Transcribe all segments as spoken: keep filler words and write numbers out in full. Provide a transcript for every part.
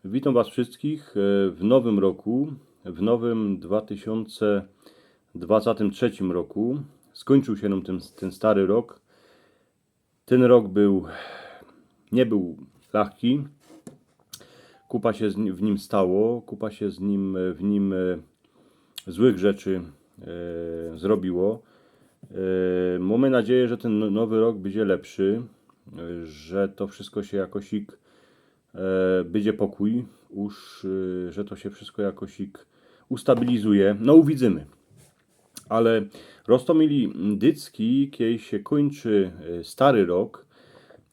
Witam Was wszystkich e, w nowym roku, w nowym dwa tysiące dwudziestym trzecim roku. Skończył się nam ten, ten stary rok. Ten rok był, nie był lahki. Kupa się z ni- w nim stało, kupa się z nim, w nim e, złych rzeczy e, zrobiło. E, mamy nadzieję, że ten no- nowy rok będzie lepszy, e, że to wszystko się jakosik e, będzie pokój, już, e, że to się wszystko jakosik ustabilizuje. No, uwidzymy. Ale Roztomili Dycki, kiedy się kończy e, stary rok,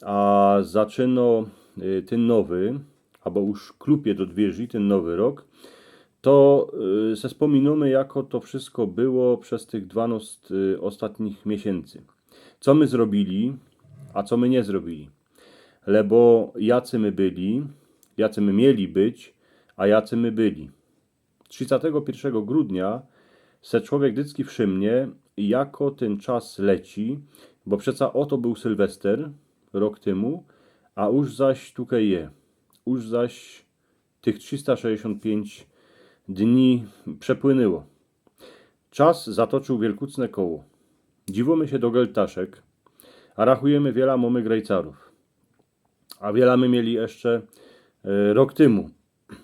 a zaczyna e, ten nowy, albo już klupie do dwierzi ten nowy rok, to e, se wspominamy, jako to wszystko było przez tych dwanaście e, ostatnich miesięcy. Co my zrobili, a co my nie zrobili. Lebo jacy my byli, jacy my mieli być, a jacy my byli. Trzydziestego pierwszego grudnia se człowiek dycki wszymnie, jako ten czas leci, bo przeca oto był Sylwester rok temu, a już zaś tutaj je. Już zaś tych trzysta sześćdziesiąt pięć dni przepłynęło. Czas zatoczył wielkucne koło. Dziwimy się do geltaszek, a rachujemy, wiela mamy grejcarów. A wiela my mieli jeszcze e, rok temu.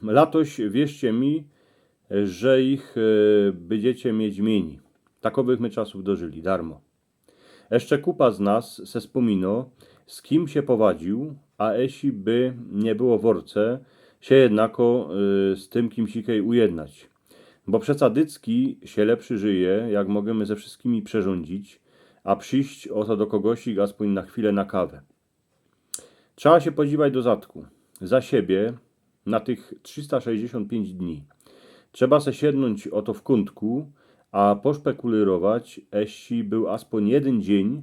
Latoś, wierzcie mi, że ich e, będziecie mieć mniej. Takowych my czasów dożyli, darmo. Jeszcze kupa z nas se wspomino, z kim się powadził, a jeśli by nie było w orce, się jednako y, z tym kimsikej ujednać. Bo przeca dycki się lepszy żyje, jak możemy ze wszystkimi przerządzić, a przyjść o to do kogoś i aspoń na chwilę na kawę. Trzeba się podziwać do zatku. Za siebie na tych trzysta sześćdziesiąt pięć dni. Trzeba se siednąć o to w kątku, a poszpekulirować, jeśli był aspoń jeden dzień,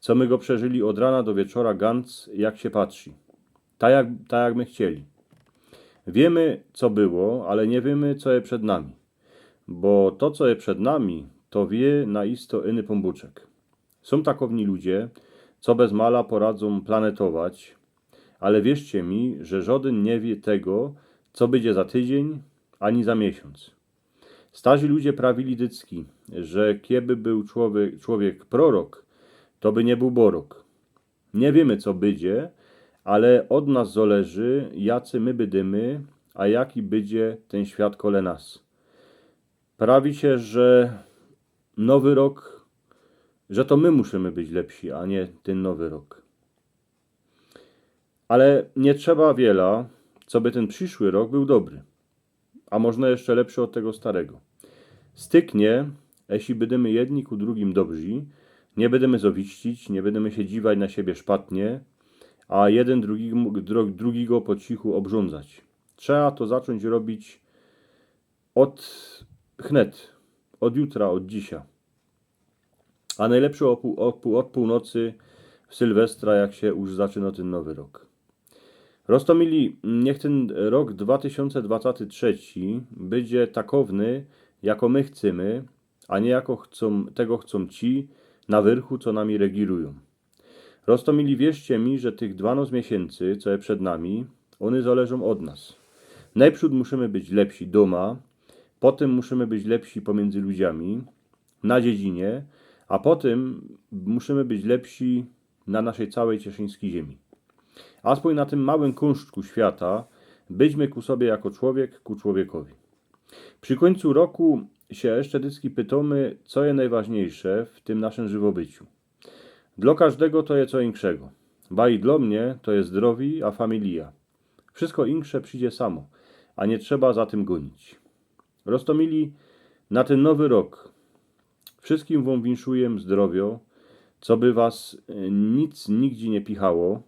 co my go przeżyli od rana do wieczora, gans jak się patrzy. Tak jak, tak jak my chcieli. Wiemy, co było, ale nie wiemy, co je przed nami. Bo to, co je przed nami, to wie na isto iny pąbuczek. Są takowni ludzie, co bez mala poradzą planetować, ale wierzcie mi, że żaden nie wie tego, co będzie za tydzień ani za miesiąc. Starzy ludzie prawili dycki, że kieby był człowiek, człowiek prorok, to by nie był borok. Nie wiemy, co będzie, ale od nas zależy, jacy my bydymy, a jaki będzie ten świat kole nas. Prawi się, że nowy rok, że to my musimy być lepsi, a nie ten nowy rok. Ale nie trzeba wiela, co by ten przyszły rok był dobry. A można jeszcze lepszy od tego starego. Styknie, jeśli bydymy jedni ku drugim dobrzy, nie bydymy zowiścić, nie bydymy się dziwać na siebie szpatnie, a jeden drugiego, dro- drugiego po cichu obrządzać. Trzeba to zacząć robić od chnet, od jutra, od dzisiej. A najlepszy o pół, o pół, od północy w Sylwestra, jak się już zaczyna ten nowy rok. Roztomili, niech ten rok dwa tysiące dwudziesty trzeci będzie takowny, jako my chcemy, a nie jako chcą, tego chcą ci na wyrchu, co nami regirują. Roztomili, wierzcie mi, że tych dwanaście miesięcy, co je przed nami, one zależą od nas. Najprzód musimy być lepsi doma, potem musimy być lepsi pomiędzy ludziami, na dziedzinie, a potem musimy być lepsi na naszej całej cieszyńskiej ziemi. Aspoń na tym małym kąszczku świata bydźmy ku sobie jako człowiek ku człowiekowi. Przy końcu roku się jeszcze dycki pytamy, co je najważniejsze w tym naszym żywobyciu. Dla każdego to je co inkszego. Ba i dla mnie to je zdrowie, a familia. Wszystko inksze przyjdzie samo, a nie trzeba za tym gonić. Roztomili, na ten nowy rok wszystkim wam winszuję zdrowia, co by was e, nic nigdzie nie pichało,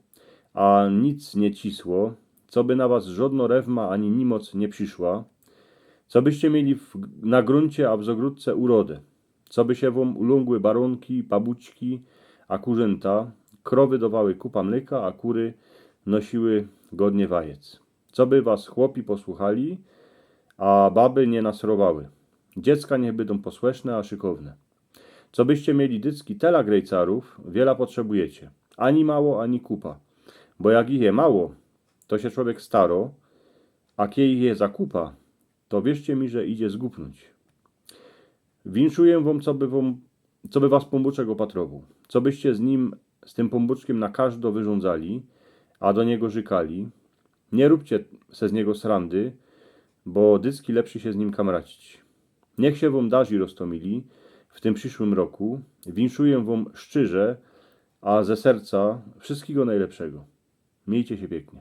a nic nie cisło, co by na was żadna rewma ani nimoc nie przyszła, co byście mieli w, na gruncie a w zogródce urodę, co by się wam ulągły baronki, pabuczki, a kurzęta, krowy dawały kupa mleka, a kury nosiły godnie wajec. Co by was chłopi posłuchali, a baby nie nasrowały. Dziecka niech bydą posłeszne, a szykowne. Co byście mieli dycki tela grejcarów, wiela potrzebujecie. Ani mało, ani kupa. Bo jak ich je mało, to się człowiek staro, A kej je zakupa, to wierzcie mi, że idzie zgupnōńć. Winszujã wōm, co by, wōm, co by was Pōnbōczek ôpatrowoł. Co byście z nim, z tym Pōnbōczkiym na kożdo wyrządzali, a do niego rzykali. Niy rōbcie se z niego srandy, bo dycki lepszy sie z nim kamracić. Niych sie wōm darzi, roztōmili, w tym prziszłym roku. Winszujã wōm szczyrze, a ze serca wszyskigo nojlepszego. Miejcie sie piyknie.